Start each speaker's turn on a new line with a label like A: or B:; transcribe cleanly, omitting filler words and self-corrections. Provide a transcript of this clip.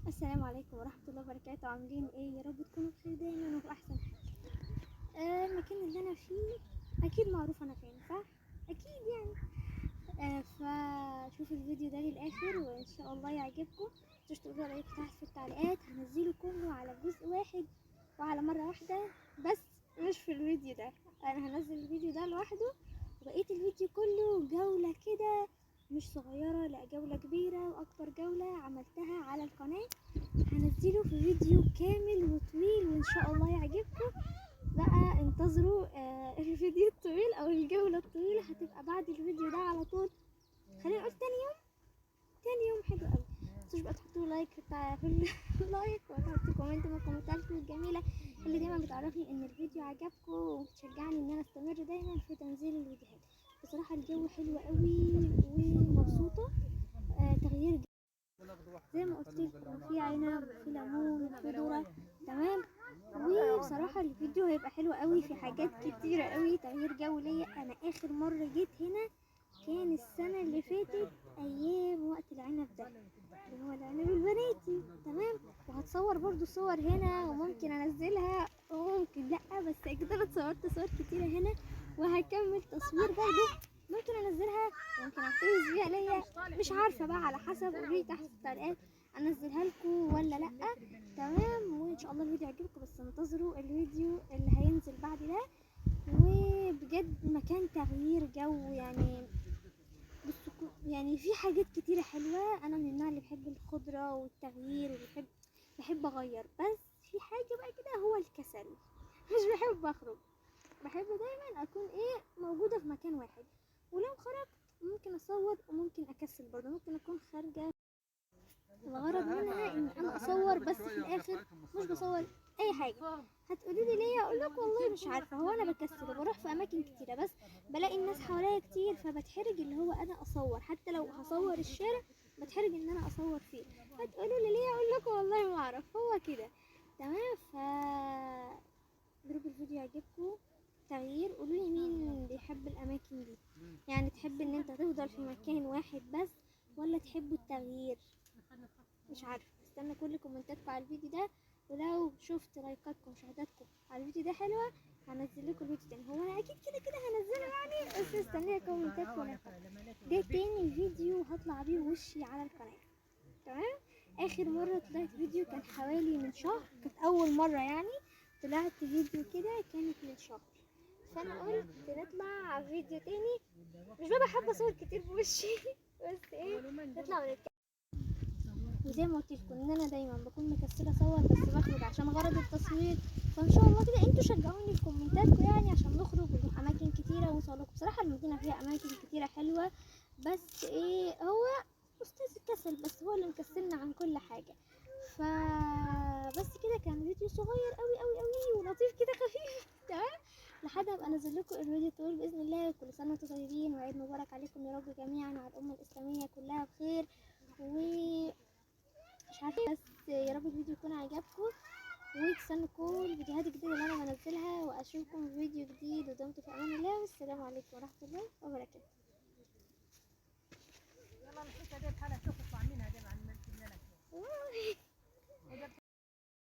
A: السلام عليكم ورحمة الله وبركاته. عاملين ايه؟ يا رب تكونوا بخير دايما وفي احسن حال. المكان اللي انا فيه اكيد معروف انا فين، صح؟ اكيد يعني. فشوفوا الفيديو ده للاخر وان شاء الله يعجبكم. متنسوش تقولوا رايكم تحت في التعليقات. هنزله كله على جزء واحد وعلى مرة واحدة، بس مش في الفيديو ده. انا هنزل الفيديو ده لوحده وبقية الفيديو كله جولة كده، مش صغيرة، لا جولة كبيرة واكبر جولة عملتها على القناة. هنزله في فيديو كامل وطويل وان شاء الله يعجبكم. بقى انتظروا الفيديو الطويل او الجولة الطويلة هتبقى بعد الفيديو ده على طول. خلينا نقول تاني يوم، تاني يوم حلو قوي. متنسوش بقى تحطوا like في ال like وتحطوا comment من كومنتاتكم الجميلة اللي دايما بتعرفني ان الفيديو عجبكم وبتشجعني ان انا استمر دايما في تنزيل الفيديوهات. بصراحة الجو حلو قوي ومبسوطة. تغيير زي ما قلت لكم، في عنب وفي ليمون وفي ذرة، تمام. وبصراحة الفيديو هيبقى حلو قوي، في حاجات كتيرة قوي، تغيير جو ليا. انا اخر مرة جيت هنا كان السنة اللي فاتت ايام وقت العنب ده اللي هو العنب البناتي، تمام. وهتصور برضو صور هنا وممكن انزلها وممكن لا، بس اكيد انا اتصورت صور كتيرة هنا وهكمل تصوير برضو، ممكن انزلها وممكن احتفظ بيها ليا، مش عارفه بقى على حسب. قولوا لي تحت في التعليقات انزلها لكم ولا لا، تمام. وان شاء الله الفيديو يعجبكم، بس انتظروا الفيديو اللي هينزل بعد ده. وبجد مكان تغيير جو يعني، بصوا يعني في حاجات كتيرة حلوة. انا من النوع اللي بحب الخضرة والتغيير وبحب اغير، بس في حاجة بقى كده هو الكسل، مش بحب اخرج، بحب دايما اكون ايه موجودة في مكان واحد. ولو خرجت ممكن اصور وممكن اكسل برضه، ممكن اكون خارجه الغرض منها ان انا اصور، بس في الاخر مش بصور اي حاجة. هتقولي لي ليه؟ اقول لكم والله مش عارفه، هو انا بكسل وبروح في اماكن كتيرة بس بلاقي الناس حواليا كتير، فبتحرج اللي هو انا اصور، حتى لو هصور الشارع بتحرج ان انا اصور فيه. هتقولوا لي ليه؟ اقول لكم والله ما اعرف، هو كده، تمام. ف جروب الفيديو يعجبكم، تغيير. قولوا لي مين بيحب الاماكن دي، يعني تحب ان انت تفضل في مكان واحد بس ولا تحبوا التغيير؟ مش عارفه. استنى كل كومنتاتكم على الفيديو ده، ولو شفت لايكاتكم ومشاهداتكم على الفيديو ده حلوة هنزل لكم الفيديو تاني. هو انا اكيد كده كده هنزله يعني، بس استنيه كومنتاتكم ولايكاتكم. ده تاني فيديو هطلع بيه وشي على القناة، تمام. اخر مرة طلعت فيديو كان حوالي من شهر، كانت اول مرة يعني طلعت فيديو كده كانت من شهر، فانا قلت نطلع فيديو تاني. مش بقى بحب اصور كتير بوشي بس ايه نطلع ونتكلم. وزي ما قلت لكم ان انا دايما بكون مكسله اصور، بس بخرج عشان غرض التصوير. فان شاء الله كده انتوا شجعوني في كومنتاتكم يعني عشان نخرج ونروح اماكن كتيرة ونصور لكم. بصراحة المدينة فيها اماكن كتيرة حلوة، بس ايه هو استاذ الكسل بس هو اللي مكسلنا عن كل حاجة. فبس كده كان فيديو صغير قوي قوي قوي ولطيف كده خفيف، تمام. لحد ابقى انزل لكم الفيديو الطويل باذن الله. كل سنة وانتم طيبين وعيد مبارك عليكم يا رب جميعا وعلى الامة الاسلامية كلها بخير. و مش عارفه، بس يا رب الفيديو يكون عجبكم وتستنوا كل الفيديوهات الجديدة اللي انا بنزلها، واشوفكم في فيديو جديد. ودمتم في امان الله، والسلام عليكم ورحمة الله وبركاته.
B: يلا الحتة دي بحالها شوفوا طعمينها دي مع الملك.